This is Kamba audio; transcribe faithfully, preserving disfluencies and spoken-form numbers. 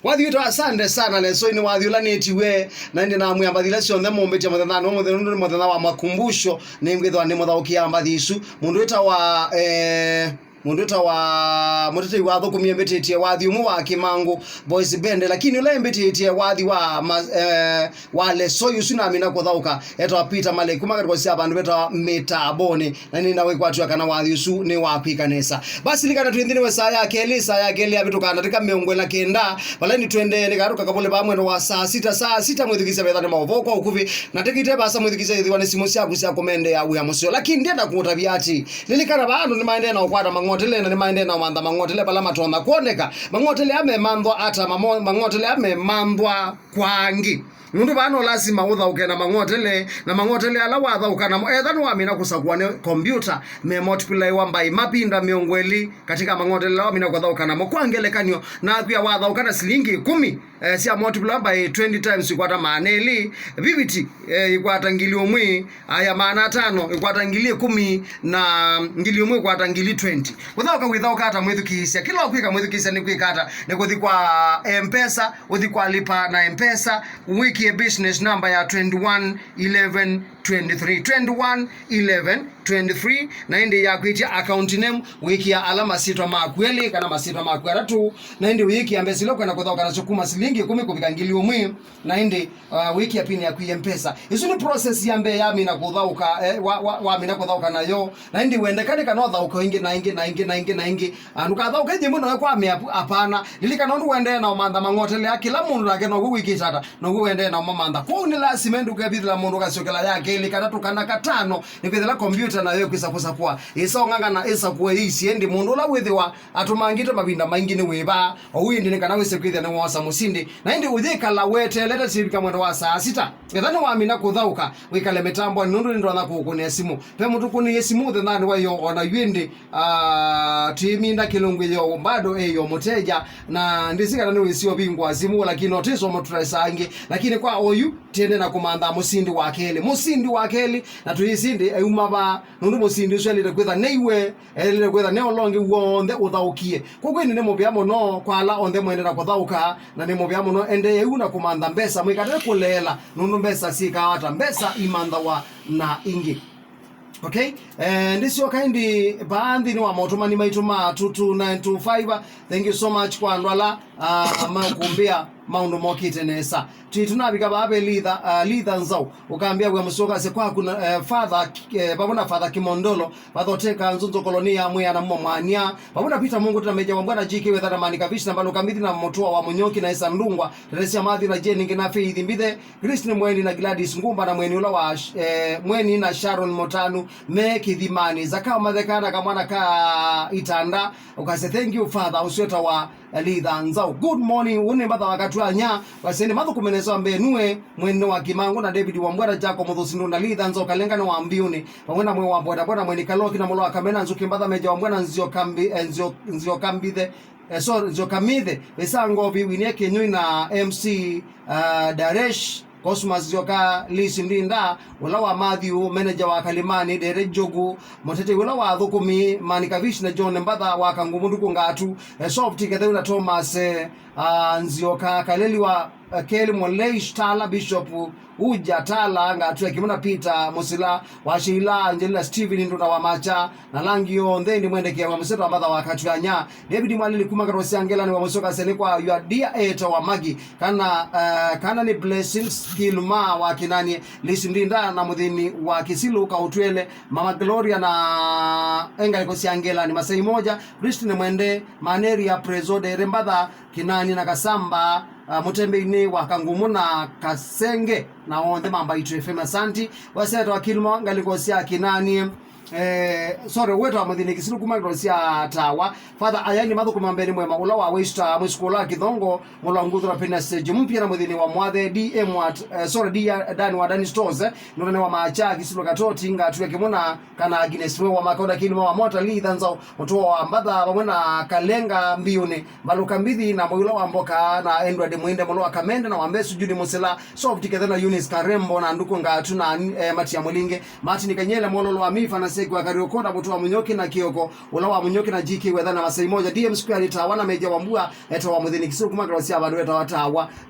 Wathi witũ, asante sana Lesoi, nĩ wathi ũla nĩtiwe, na ĩndĩ namwĩa mbathi ila syonthe mũmbĩtye mũthenyanĩ wa mũthenya, nũndũ nĩ mũthenya wa makumbusho, nĩngwĩthĩwa nĩmũthaũkĩaa mbathi isu. Mũndũ wĩtawa, eh, mũndũ wĩtawa mũtetei wa athũkũmi embĩtĩtye wathi ũmwe wa Kĩmangũ Boys Band, lakini ũla embĩtĩtye wathi wa ma-, eh, wa Lesoi ũsu namina kũthaũka, etawa Peter Malek, kuma katiko sya vandũ vetawa Mĩtambonĩ, na nĩna wĩkwatw'a kana wathi ũsu nĩ wa kwĩka nesa. Basi, likana twĩ nthĩnĩ wa saa ya kelĩ, saa ya kelĩ yavĩtũka ndatĩka mĩongo ĩlĩ na kenda, vala nĩ twendee nĩ katũka kavũle va mwendo wa saa sita, saa sita mwĩthukĩsya vetha nĩ maũvoo kwa ũkuvĩ, na tĩkĩte vasa mwĩthukĩsya ĩthĩwa nĩ simũ syaku sya kũmendea wĩa mũseo. Lakini ndienda kũũtavya atĩ, lilikana va andũ nĩmaendee na ũkwata mang'otele, na nĩmaendee na ũmantha mang'otele vala matonya kwoneka. Mang'otele aa memanthwa ata? Mamo-, mang'otele aa memanthwa kwa angĩ. Nũndũ vaa no lasima ũthaũke na mang'otele, na mang'otele ala wathaũka namo, etha nĩwamina kũsakũa nĩ kombiũta, me multiplaiwa by mavinda mĩongo ĩlĩ katika mang'otele ala wamina kũthaũka namo. Kwa ngelekany'o, nakwĩa wathaũka na silingi ĩkũmi, eh, sya multiplaiwa by twenty times, ikwata maana elĩ, viviti, eh, ikwata ngili ũmwe, aya maana atano, ikwata ngili ĩkũmi, na ngili ũmwe ikwata ngili twenty. Kũthaũka wĩthaũka ata mwĩthukĩĩsya? Kĩla ũkwĩka mwĩthukĩĩsya nĩ kwĩka ata? Nĩ kũthi kwa M-Pesa, ũthi kwa Lipa na M-Pesa, wĩkĩe business number ya twenty-one eleven twenty-three, twenty-one eleven twenty-three, na ĩndĩ yakwĩtya account name, wĩkĩa ala masyĩtwa maku elĩ kana masyĩtwa maku atatũ, na ĩndĩ ũyĩkĩa mbesa ila ũkwenda kũthaũka nasyo kuma silingi ĩkũmi kũvika ngili ũmwe, na ĩndĩ, uh, wĩkĩa pin yaku ya M-Pesa. Ĩsu nĩ process ya mbee yamina kũthaũka, eh, wa, wa, wamina kũthaũka nayo. Na ĩndĩ wendeka nĩ kana ũthaũke ĩngĩ na ĩngĩ na ĩngĩ na ĩngĩ na ĩngĩ. Ah, ndũkathaũke ĩngĩ mũno kwa mĩapu, apana. Lilikana ũndũ wendee na ũmantha mang'otele aa, kĩla mũndũ nake now'o wĩkĩte ata, now'o wendee na ũmamantha. Kwoou nĩ lasima ĩndĩ ũkevithĩla mũndũ ũkasyokela ya kelĩ, katatũ, kana katano, nĩkwĩthĩla kombiũta nayo ĩkwĩsa kũsakũa. Ĩsa ũng'ang'ana ĩsakũe ĩisye ĩndĩ mũndũ ũla wĩthĩwa atũmangĩte mavinda maingĩ nĩ wĩva. Oou ĩndĩ nĩ kana wĩse kwĩthĩa nĩwoosa mũsindi. Na ĩndĩ ũyĩkala weteelete syĩvika mwendo wa saa sita. Etha nĩwamina kũthaũka, wĩkale mĩtambonĩ nũndũ nĩndonya kũũkũnĩa simũ. Ve mũtũkũnĩie simũ mũthenyanĩ wa ĩyoo, o na yu ĩndĩ, ah, twĩminda kĩlungu ĩyoo, bado ĩyoo mũteja, na ndĩsĩ kana nĩwĩsĩ ũvingũa simũ, lakini no twĩsoma tũtaĩsaa angĩ. Lakini kwa oyu, tiende na kũmantha mũsindi wa kelĩ. Mũsindi wa kelĩ, na tũyĩsĩ ĩndĩ euma va, nũndũ mũsindi ũsu elĩte kwĩtha nĩiwe, elĩte kwĩtha nĩ ũla ũngĩ w'onthe ũthaũkie. Kwoou ĩndĩ nĩ mũvea mũno kwa ala onthe mwendete na kũthaũka, na nĩ mũvea mũno endeei na kũmantha mbesa, mwĩkate kũleela, nũndũ mbesa syĩkaa ata? Mbesa imanthawa na ingĩ. Okay? Eh, ndĩsyoka ĩndĩ vaa nthĩnĩ wa maũtũmani maitũ ma two two nine two five. Thank you so much kwa andũ ala, ah, makũmbĩa maũndũ mokĩte nesa. Twi tunavika vaa ve Litha, ah, Litha Nzau, ũkambĩa wĩa mũseo kasya kwaku na, eh, Father, eh, vamwe na Father Kimondolo, Father Oteka, Nzunzo Koloni ya Mwĩa na Mwa Mwania, vamwe na Peter Munguti na Meja wa Mbwana, G K Wetha na Mani Kavishi na Mbaluka Mithi na Mũtũa wa Mũnyoki na Esa Ndungwa, Teresia Matthew na Jane Ngĩ na Faith Mbithe, Christine Mweni na Gladys Ngumba na Mweni ũla wa, eh, Mweni na Sharon Motanu me Kĩthimani, Zakao Matheka na kamwana ka Itanda, ũkasya, "Thank you, Father," ũsweta wa Litha Nzau. Good morning, ũnĩ mbatha wa Katwanya, wasende mathũkũme nesa wa mbee nue, Mweni wa Kimangũ na David wa Mbwana, Jacob Mũthũsindũ na Litha Nzau Kalengane wa Mbiũnĩ, vamwe na mwe wa bodaboda Mweni Kaloki na mũla wa Kamena Nzũki mbatha Meja wa Mbwana Nzioka Mbi-, eh, Nzio-, Nzioka Mbithe, eh, sorry, Nzioka Mithe, Wĩsa Ngovi, Winie Kĩnyũi na M C, ah, Daresh, Cosmas Nzioka, Lisi Ndinda, ũla wa Matthew, manager wa Kalimani, Dere Njogu, mũtetei ũla wa athũkũmi, Mani Kavishi na John Mbatha wa Kangumu Nduku Ngatu, eh, Soft Ketheu na Thomas, eh, ah, Nzioka, Kaleli wa, eh, Kelly Moleish Tala, Bishop Uja Tala, Ngatu ya Kimuna Peter Musila, wa Sheila, Angelina Steven, Nduna wa Macha, na langi yonthe nĩmwendekea wa mũseto wa mbatha wa Katwanya. David Mwalili kuma Katwa sya Ngelani wa mũsyoka sene kwa your dear eto wa Magi. Kana, eh, kana nĩ Blessings Kilma wa Kinanie, Lisi Ndinda na mũthĩni wa Kisilu Kautwele, Mama Gloria na engalĩko sya Ngelani, Masai Moja, Christine Mwende, Maneria, Prezo, Dere Mbatha, Kinani na Kasamba, ah, mũtembeinĩ wa Kangumu na Kasenge, na onthe ma Mbaitu F M. Asanti. Waseta wa Kilma, ngalĩko sya Kinani, eh, sorry, wetwa mũthĩni Kisilu kuma ngalĩko sya Tawa. Father Ayani mathũkũma mbeni mwema, ũla wa Westa, mwĩsukulu wa Kithongo, mũla wa Nguthura Pena Stage Mpya na mũthĩni wa Mwathe, D M wa, eh, sorry, D R Dan wa Dani Stores, eh, nũnene wa Macha, Kisilu Katoti, Ngatu ya Kimuna, kana Agnes Mwe wa Makonda Kilima wa Mota, Litha Nzau, Mũtũa wa Mbatha, vamwe na Kalenga Mbiũnĩ, Mbaluka Mbithi na Mũyũla wa Mboka, na Edward Mwinde, Mũlũ wa Kamende, na Wambesu Judy Musila, Soft Kethe na Eunice Karembo, na Nduku Ngatu, na, eh, Matia Mũlingi, Martin Kanyele, Mololo wa Mifa, na Kwa Kariuko na Mũtũ wa Mũnyũki na Kĩoko, ũla wa Mũnyũki na G K Wetha na Masai Moja, D M Square nĩ Tawa na Meja wa Mbua, etawa Mũthĩni Kĩsũkũ kuma kĩla sya vandũ etawa Tawa.